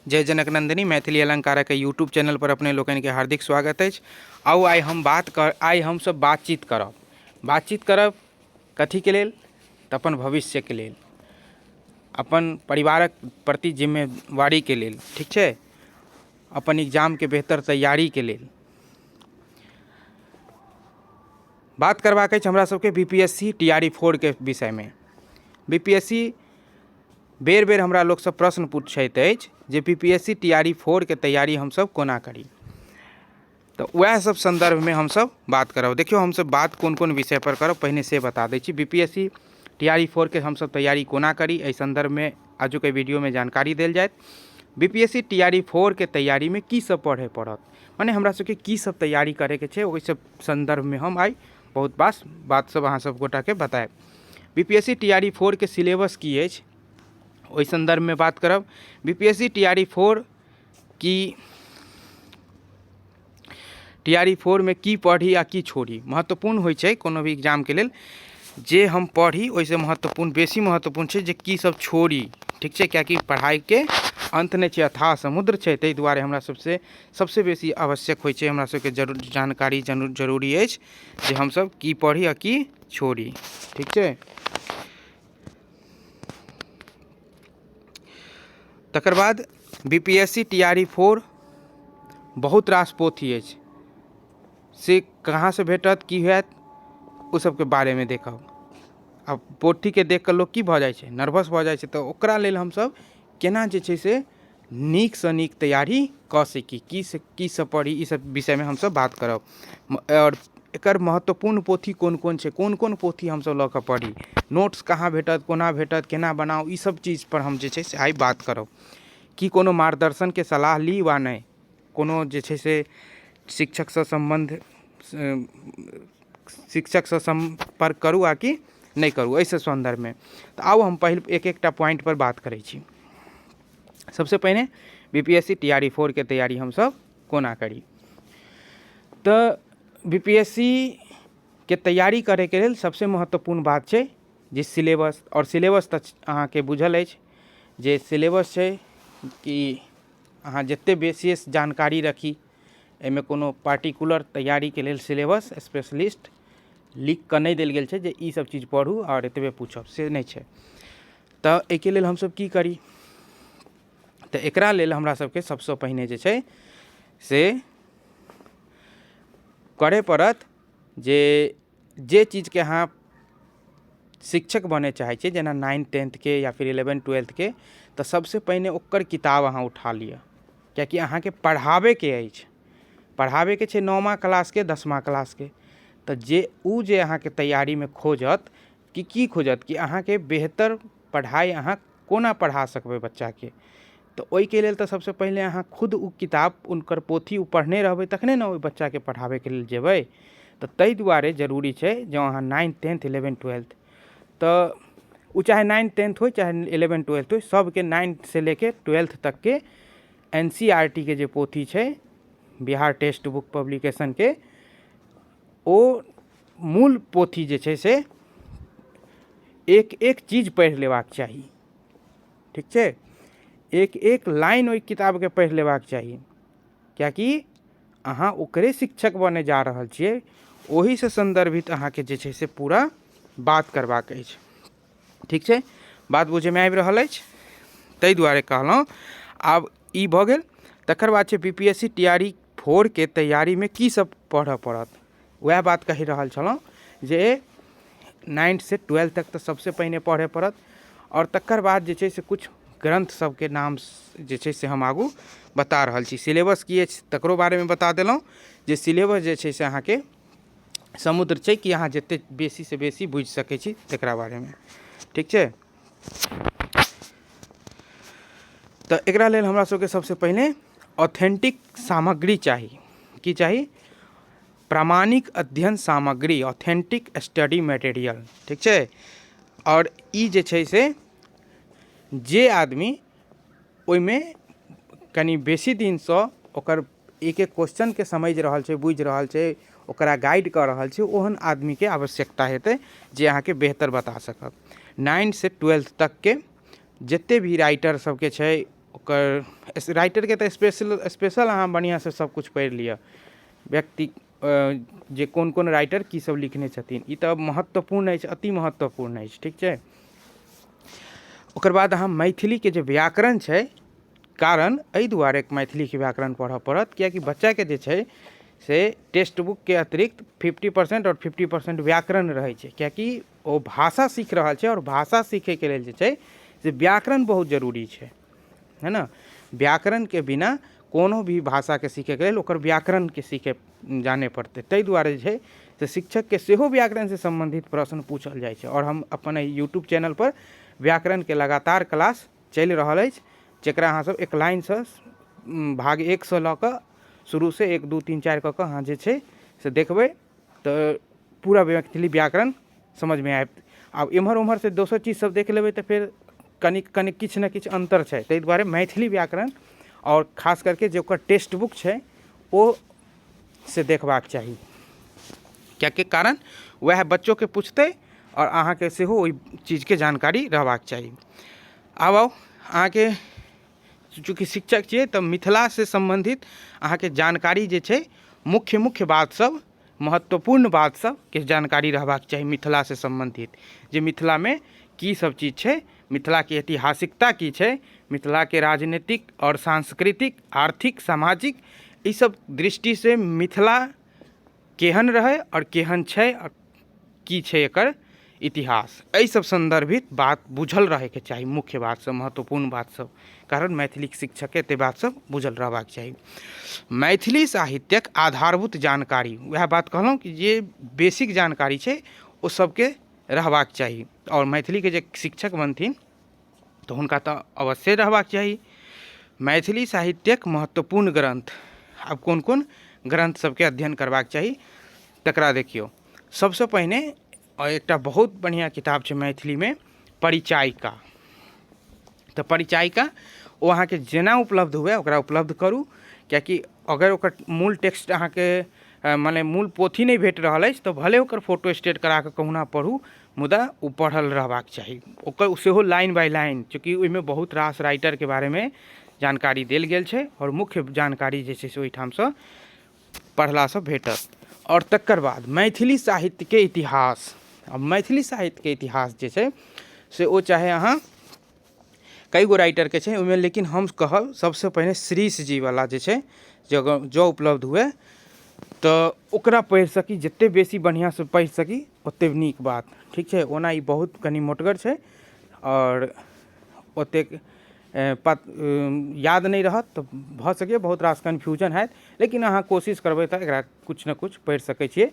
जय जनक नंदिनी मैथिली अलंकारक YouTube channel पर अपने लोकनिके हार्दिक स्वागत अछि। आउ आइ हम बात कर आइ हमसभ बातचीत करब। बातचीत करब कथीके लेल तऽ अपन भविष्यके लेल, अपन परिवारक प्रति जिम्मेवारीके लेल, ठीक छै, अपन एग्जामके बेहतर तैयारीके लेल। बात करबाक अछि हमरा सबके B P S C T R E फोरके विषयमे। बी पी एस सी बेर बेर हमरा लोकसब प्रश्न पुछैत अछि जे B P S C T R E फोरके तैयारी हमसब कोना करी। तऽ वएह सब सन्दर्भमे हमसब बात करब। देखियौ हमसब बात कोन कोन विषयपर करब पहिने से बता दै छी। B P S C T R E फोरके हमसब तैयारी कोना करी एहि सन्दर्भमे आजुक एहि वीडियोमे जानकारी देल जायत। B P S C T R E फोरके तैयारीमे की सब पढ़य पड़त, मने हमरा सबके की सब तैयारी करयके छै, ओहि सब सन्दर्भमे हम आइ बहुत बास बात सब अहाँ सब गोटाके बतायब। B P S C T R E फोरके syllabus की अछि ओहि सन्दर्भमे बात करब। B P S C T R E four की टी आर ई फोरमे की पढ़ी आ की छोड़ी महत्वपूर्ण होइ छै। कोनो भी एग्जामके लेल जे हम पढ़ी ओहिसँ महत्वपूर्ण बेसी महत्वपूर्ण छै जे की सब छोड़ी, ठीक छै, किएकि पढ़ाइके अन्त नहि छै, अथाह समुद्र छै। ताहि दुआरे हमरा सबसँ सबसँ बेसी आवश्यक होइ छै हमरा सबके जरूर जानकारी जरूरी अछि जे हमसब की पढ़ी आ की छोड़ी, ठीक छै। तकर बाद B P S C T R E four बहुत रास पोथी अछि, से कहाँसँ भेटत की होयत ओ सबके बारेमे देखब। आब पोथीके देखिकऽ लोक की भऽ जाइ छै, नर्वस भऽ जाइ छै। तऽ ओकरा लेल हमसब केना जे छै से नीकसँ नीक तैयारी कऽ सकी, की से की सब पढ़ी, ई सब विषयमे हमसब बात करब। आओर एकर महत्वपूर्ण पोथी कोन कोन छै, कोन कोन पोथी हमसब लऽ कऽ पढ़ी, नोट्स कहाँ भेटत, कोना भेटत, केना बनाउ, ई सब चीजपर हम जे छै से आइ बात करब। की कोनो मार्गदर्शनके सलाह ली वा नहि, कोनो जे छै से शिक्षकसँ सम्बन्ध शिक्षकसँ सम्पर्क करू आ कि नहि करू, एहिसँ सन्दर्भमे। तऽ आउ हम पहिल एक एकटा पॉइंटपर बात करै छी। सबसँ पहिने B P S C T R E फोरके तैयारी हमसब कोना करी। तऽ बी पी एस सी के तैयारी करैके लेल सबसँ महत्वपूर्ण बात छै जे सिलेबस, आओर सिलेबस तऽ अहाँके बुझल अछि जे सिलेबस छै कि अहाँ जतेक विशेष जानकारी रखी, एहिमे कोनो पार्टिकुलर तैयारीके लेल सिलेबस स्पेशलिस्ट लिखिकऽ नहि देल गेल छै जे ई सब चीज पढ़ू आओर एतबे पूछब, से नहि छै। तऽ एहिके लेल हमसब की करी, तऽ एकरा लेल हमरा सबके सबसँ पहिने जे छै से करय पड़त जे जे चीजके अहाँ शिक्षक बनय चाहै छियै, जेना नाइन्थ टेंथके या फिर इलेवेंथ ट्वेल्थके, तऽ सबसँ पहिने ओकर किताब अहाँ उठा लिअ, किएकि अहाँके पढ़ाबैके अछि, पढ़ाबैके छै नौमा क्लासके 10मा क्लासके। तऽ जे ओ जे अहाँके तैयारीमे खोजत कि की खोजत कि अहाँके बेहतर पढ़ाइ अहाँ कोना पढ़ा सकबै बच्चाके, तऽ ओहिके लेल तऽ सबसँ पहिले अहाँ खुद ओ किताब हुनकर पोथी ओ पढ़ने रहबै तखने ने ओहि बच्चाके पढ़ाबैके लेल जेबै। तऽ ताहि दुआरे जरूरी छै जँ अहाँ नाइन्थ टेंथ इलेवेंथ ट्वेल्थ, तऽ ओ चाहे नाइन्थ टेंथ होइ चाहे इलेवेंथ ट्वेल्थ होइ, सबके नाइन्थसँ लेके ट्वेल्थ तकके एन सी आर टी के जे पोथी छै बिहार टेक्स्ट बुक पब्लिकेशनके, ओ मूल पोथी जे छै से एक एक चीज पढ़ि लेबाक चाही, ठीक छै, एक एक लाइन ओहि किताबके पढ़ि लेबाक चाही, किएकि अहाँ ओकरे शिक्षक बनय जा रहल छियै, ओहिसँ सन्दर्भित अहाँके जे छै से पूरा बात करबाक अछि, ठीक छै। बात बुझैमे आबि रहल अछि, ताहि दुआरे कहलहुँ। आब ई भऽ गेल। तकर बाद छै B P S C T R E फोरके तैयारीमे की सब पढ़ऽ पड़त, वएह बात कहि रहल छलहुँ जे नाइन्थसँ ट्वेल्थ तक तऽ सबसँ पहिने पढ़ऽ पड़त, आओर तकर बाद जे छै से किछु ग्रन्थ सबके नाम जे छै से हम आगू बता रहल छी। सिलेबस की अछि तकरो बारेमे बता देलहुँ जे सिलेबस जे छै से अहाँके समुद्र छै कि अहाँ जतेक बेसीसँ बेसी बुझि सकै छी तकरा बारेमे, ठीक छै। तऽ एकरा लेल हमरा सबके सबसँ पहिने ऑथेंटिक सामग्री चाही। की चाही? प्रामाणिक अध्ययन सामग्री, ऑथेंटिक स्टडी मटेरियल, ठीक छै। आओर ई जे छै से जे आदमी ओहिमे कनि बेसी दिनसँ ओकर एक एक क्वेश्चनके समझि रहल छै, बुझि रहल छै, ओकरा गाइड कऽ रहल छै, ओहन आदमीके आवश्यकता हेतै जे अहाँके बेहतर बता सकत। नाइन्थसँ ट्वेल्थ तकके जतेक भी राइटर सबके छै ओकर राइटरके तऽ स्पेशल स्पेशल अहाँ बढ़िआँसँ सब किछु पढ़ि लिअ व्यक्ति जे कोन कोन राइटर की सब लिखने छथिन। ई तऽ महत्वपूर्ण अछि, अति महत्वपूर्ण अछि, ठीक छै। ओकर बाद अहाँ मैथिलीके जे व्याकरण छै, कारण एहि दुआरे मैथिलीके व्याकरण पढ़ऽ पड़त किएकि बच्चाके जे छै से टेक्स्ट बुकके अतिरिक्त 50% आओर 50% व्याकरण रहै छै, किएकि ओ भाषा सीख रहल छै आओर भाषा सीखैके लेल जे छै से व्याकरण बहुत जरूरी छै, है ने। व्याकरणके बिना कोनो भी भाषाके सीखैके लेल ओकर व्याकरणके सीखै जानै पड़तै। ताहि दुआरे जे छै से शिक्षकके सेहो व्याकरणसँ सम्बन्धित प्रश्न पूछल जाइ छै। आओर हम अपन एहि यूट्यूब चैनलपर व्याकरणके लगातार क्लास चलि रहल अछि, जकरा अहाँसभ एक लाइनसँ भाग 1सँ लऽ कऽ शुरूसँ 1 2 3 4 कऽ कऽ अहाँ जे छै से देखबै तऽ पूरा मैथिली व्याकरण समझमे आयत। आब एम्हर ओम्हरसँ दोसर चीज सब देख लेबै तऽ फेर कनिक कनिक किछु ने किछु अन्तर छै। ताहि दुआरे मैथिली व्याकरण आओर खास करके जे ओकर टेक्स्ट बुक छै ओ से देखबाक चाही, किएकि कारण वएह बच्चोके पुछतै आओर अहाँके सेहो ओहि चीजके जानकारी रहबाक चाही। आब आउ अहाँके चूँकि शिक्षक छियै तऽ मिथिलासँ सम्बन्धित अहाँके जानकारी जे छै मुख्य मुख्य बात सब, महत्वपूर्ण बात सबके जानकारी रहबाक चाही मिथिलासँ सम्बन्धित, जे मिथिलामे की सब चीज छै, मिथिलाके ऐतिहासिकता की छै, मिथिलाके राजनीतिक आओर सांस्कृतिक आर्थिक सामाजिक ई सब दृष्टिसँ मिथिला केहन रहै आओर केहन छै आओर की छै एकर इतिहास, एहि सब सन्दर्भित बात बुझल रहैके चाही, मुख्य बात सब, महत्वपूर्ण बात सब, कारण मैथिलीके शिक्षकके एते बात सब बुझल रहबाक चाही। मैथिली साहित्यक आधारभूत जानकारी, वएह बात कहलहुँ कि जे बेसिक जानकारी छै ओ सबके रहबाक चाही। आओर मैथिलीके जे शिक्षक बनथिन तऽ हुनका तऽ अवश्ये रहबाक चाही। मैथिली साहित्यक महत्वपूर्ण ग्रन्थ, आब कोन कोन ग्रन्थ सबके अध्ययन करबाक चाही तकरा देखियौ। सबसँ पहिने एकटा बहुत बढ़िआँ किताब छै मैथिलीमे परिचायिका। तऽ परिचायिका ओ अहाँके जेना उपलब्ध हुए ओकरा उपलब्ध करू, किएकि अगर ओकर मूल टेक्स्ट अहाँके मने मूल पोथी नहि भेट रहल अछि तऽ भले ओकर फोटो स्टेट करा कऽ कहुना पढ़ू, मुदा ओ पढ़ल रहबाक चाही ओकर सेहो लाइन बाइ लाइन, चूँकि ओहिमे बहुत रास राइटरके बारेमे जानकारी देल गेल छै आओर मुख्य जानकारी जे छै से ओहिठामसँ पढ़लासँ भेटत। आओर तकर बाद मैथिली साहित्यके इतिहास, आ मैथिली साहित्यके इतिहास जे छै से ओ चाहे अहाँ कई गो राइटरके छै ओहिमे, लेकिन हम कहब सबसँ पहिने श्रीश जीवला जे छै जँ उपलब्ध हुए तऽ ओकरा पढ़ि सकी, जतेक बेसी बढ़िआँसँ पढ़ि सकी ओतेक नीक बात, ठीक छै। ओना ई बहुत कनि मोटगर छै आओर ओतेक याद नहि रहत तऽ भऽ सकैए बहुत रास कन्फ्यूजन हैत, लेकिन अहाँ कोशिश करबै तऽ एकरा किछु ने किछु पढ़ि सकै छियै।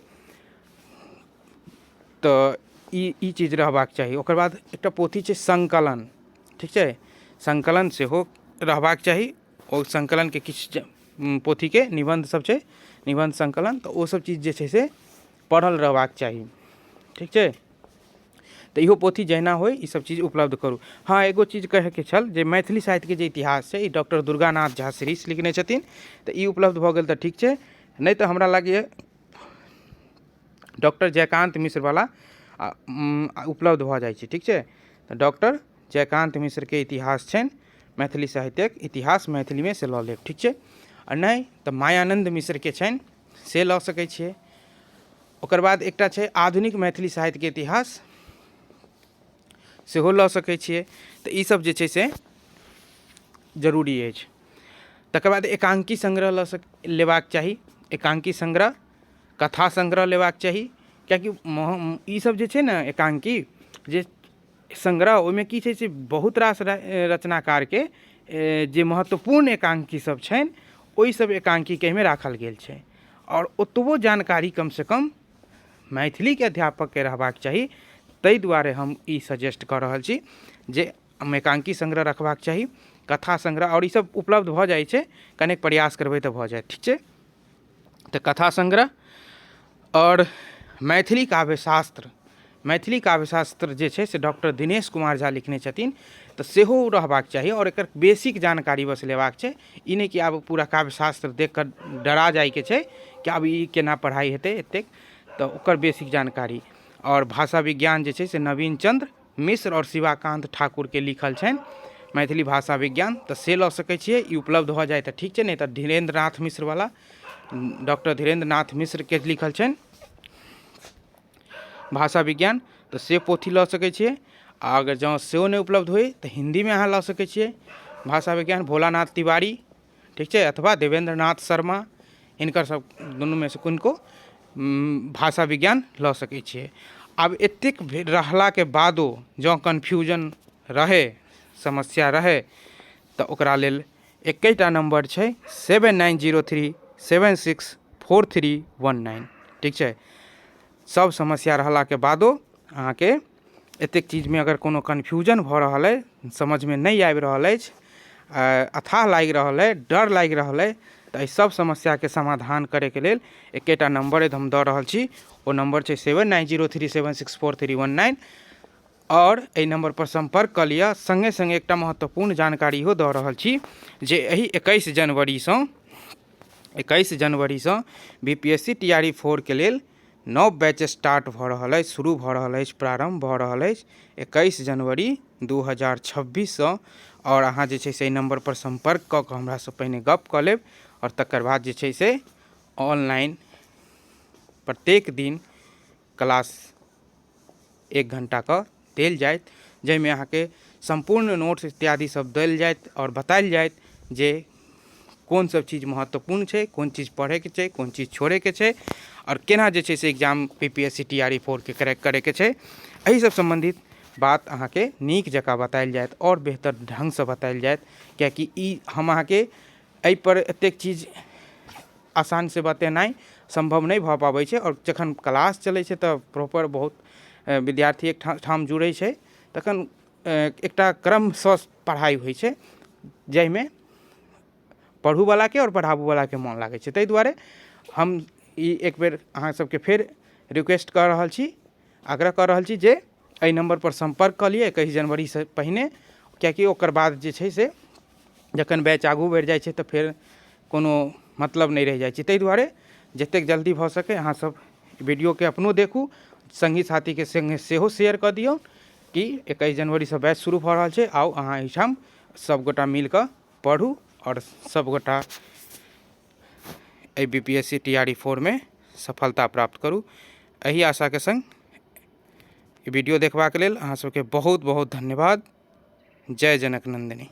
तऽ ई चीज रहबाक चाही। ओकर बाद एकटा पोथी छै सङ्कलन, ठीक छै, सङ्कलन सेहो रहबाक चाही। ओ सङ्कलनके किछु पोथीके निबन्ध सब छै, निबन्ध सङ्कलन, तऽ ओ सब चीज जे छै से पढ़ल रहबाक चाही, ठीक छै। तऽ इहो पोथी जहिना होइ ई सब चीज उपलब्ध करू। हँ, एगो चीज कहैके छल जे मैथिली साहित्यके जे इतिहास छै ई डॉक्टर दुर्गानाथ झा श्रीश लिखने छथिन, तऽ ई उपलब्ध भऽ गेल तऽ ठीक छै, नहि तऽ हमरा लागैए डॉक्टर जयकान्त मिश्रवला उपलब्ध भऽ जाइ छै, ठीक छै। तऽ डॉक्टर जयकान्त मिश्रके इतिहास छनि मैथिली साहित्यक इतिहास, मैथिलीमे से लऽ लेब, ठीक छै। आओर नहि तऽ मायानन्द मिश्रके छनि से लऽ सकै छियै। ओकर बाद एकटा छै आधुनिक मैथिली साहित्यके इतिहास, सेहो लऽ सकै छियै। तऽ ई सब जे छै से जरूरी अछि। तकर बाद एकाङ्की सङ्ग्रह लऽ सक लेबाक चाही, एकाङ्की सङ्ग्रह, कथा सङ्ग्रह लेबाक चाही, किएकि ई सब जे छै ने एकाङ्की जे सङ्ग्रह, ओहिमे की छै से बहुत रास रचनाकारके जे महत्वपूर्ण एकाङ्की सब छनि ओहि सब एकाङ्कीके एहिमे राखल गेल छै। आओर ओतबो जानकारी कमसँ कम मैथिलीके अध्यापकके रहबाक चाही। ताहि दुआरे हम ई सजेस्ट कऽ रहल छी जे एकाङ्की सङ्ग्रह रखबाक चाही, कथा सङ्ग्रह, आओर ई सब उपलब्ध भऽ जाइ छै, कनेक प्रयास करबै तऽ भऽ जायत, ठीक छै। तऽ कथा सङ्ग्रह आओर मैथिली काव्यशास्त्र, मैथिली काव्यशास्त्र जे छै से डॉक्टर दिनेश कुमार झा लिखने छथिन, तऽ सेहो रहबाक चाही। आओर एकर बेसिक जानकारी बस लेबाक छै, ई नहि कि आब पूरा काव्यशास्त्र देख कऽ डरा जाइके छै कि आब ई केना पढ़ाइ हेतै एतेक, तऽ ओकर बेसिक जानकारी। आओर भाषा विज्ञान जे छै से नवीन चन्द्र मिश्र आओर शिवाकान्त ठाकुरके लिखल छनि मैथिली भाषा विज्ञान, तऽ से लऽ सकै छियै। ई उपलब्ध भऽ जाय तऽ ठीक छै, नहि तऽ धीरेन्द्र नाथ मिश्रवला, डॉक्टर धीरेन्द्र नाथ मिश्रके लिखल छनि भाषा विज्ञान, तऽ से पोथी लऽ सकै छियै। आ अगर जँ सेहो नहि उपलब्ध होइ तऽ हिन्दीमे अहाँ लऽ सकै छियै भाषा विज्ञान, भोलानाथ तिवारी, ठीक छै, अथवा देवेन्द्र नाथ शर्मा, हिनकर सब दुनूमे सँ किनको भाषा विज्ञान लऽ सकै छियै। आब एतेक रहलाके बादो जँ कन्फ्यूजन रहै, समस्या रहै, तऽ ओकरा लेल एकेटा नम्बर छै 7903764319, ठीक छै। सब समस्या रहलाके बादो अहाँके एतेक चीजमे अगर कोनो कन्फ्यूजन भऽ रहल अइ, समझमे नहि आबि रहल अछि, अथाह लागि रहल अइ, डर लागि रहल अइ, तऽ एहि सब समस्याके समाधान करैके लेल एकेटा नम्बर हम दऽ रहल छी। ओ नम्बर छै 7903764319, आओर एहि नम्बरपर सम्पर्क कऽ लिअ। सङ्गे सङ्गे एकटा महत्वपूर्ण जानकारी इहो दऽ रहल छी जे एहि 21 जनवरीसँ B P S C T R E फोरके लेल नव बैच स्टार्ट भऽ रहल अछि, शुरू भऽ रहल अछि, प्रारम्भ भऽ रहल अछि 21 जनवरी 2026सँ। आओर अहाँ जे छै से एहि नम्बरपर सम्पर्क कऽ कऽ हमरासँ पहिने गप कऽ लेब, आओर तकर बाद जे छै से ऑनलाइन प्रत्येक दिन क्लास 1 घण्टाके देल जायत, जाहिमे अहाँके सम्पूर्ण नोट्स इत्यादि सब देल जायत आओर बतायल जायत जे कोन सब चीज महत्वपूर्ण छै, कोन चीज पढ़ैके छै, कोन चीज छोड़ैके छै, आओर केना जे छै से exam P P S C T R E फोरके क्रैक करैके छै। एहि सब सम्बन्धित बात अहाँके नीक जकाँ बतायल जायत आओर बेहतर ढङ्गसँ बतायल जायत, किएकि ई हम अहाँके एहिपर एतेक चीज आसानसँ बतेनाइ सम्भव नहि भऽ पाबै छै। आओर जखन क्लास चलै छै तऽ प्रॉपर बहुत विद्यार्थी एक ठाम जुड़ै छै, तखन एकटा क्रमसँ पढ़ाइ होइ छै, जाहिमे पढ़ूवलाके आओर पढ़ाबूवलाके मोन लागै छै। ताहि दुआरे हम ई एक बेर अहाँ सबके फेर रिक्वेस्ट कऽ रहल छी, आग्रह कऽ रहल छी जे एहि नम्बरपर सम्पर्क कऽ लिअ 21 जनवरीसँ पहिने, किएकि ओकर बाद जे छै से जखन बैच आगू बढ़ि जाइ छै तऽ फेर कोनो मतलब नहि रहि जाइ छै। ताहि दुआरे जतेक जल्दी भऽ सकै अहाँसभ वीडियोके अपनो देखू, सङ्गी साथीके सङ्गे सेहो शेयर कऽ दियौ कि 21 जनवरीसँ बैच शुरू भऽ रहल छै, आउ अहाँ एहिठाम सभगोटा मिलकऽ पढ़ू आओर सभगोटा एहि B P S C T R E फोरमे सफलता प्राप्त करू। एहि आशाके सङ्ग ई वीडियो देखबाक लेल अहाँ सबके बहुत बहुत धन्यवाद। जय जनक नन्दिनी।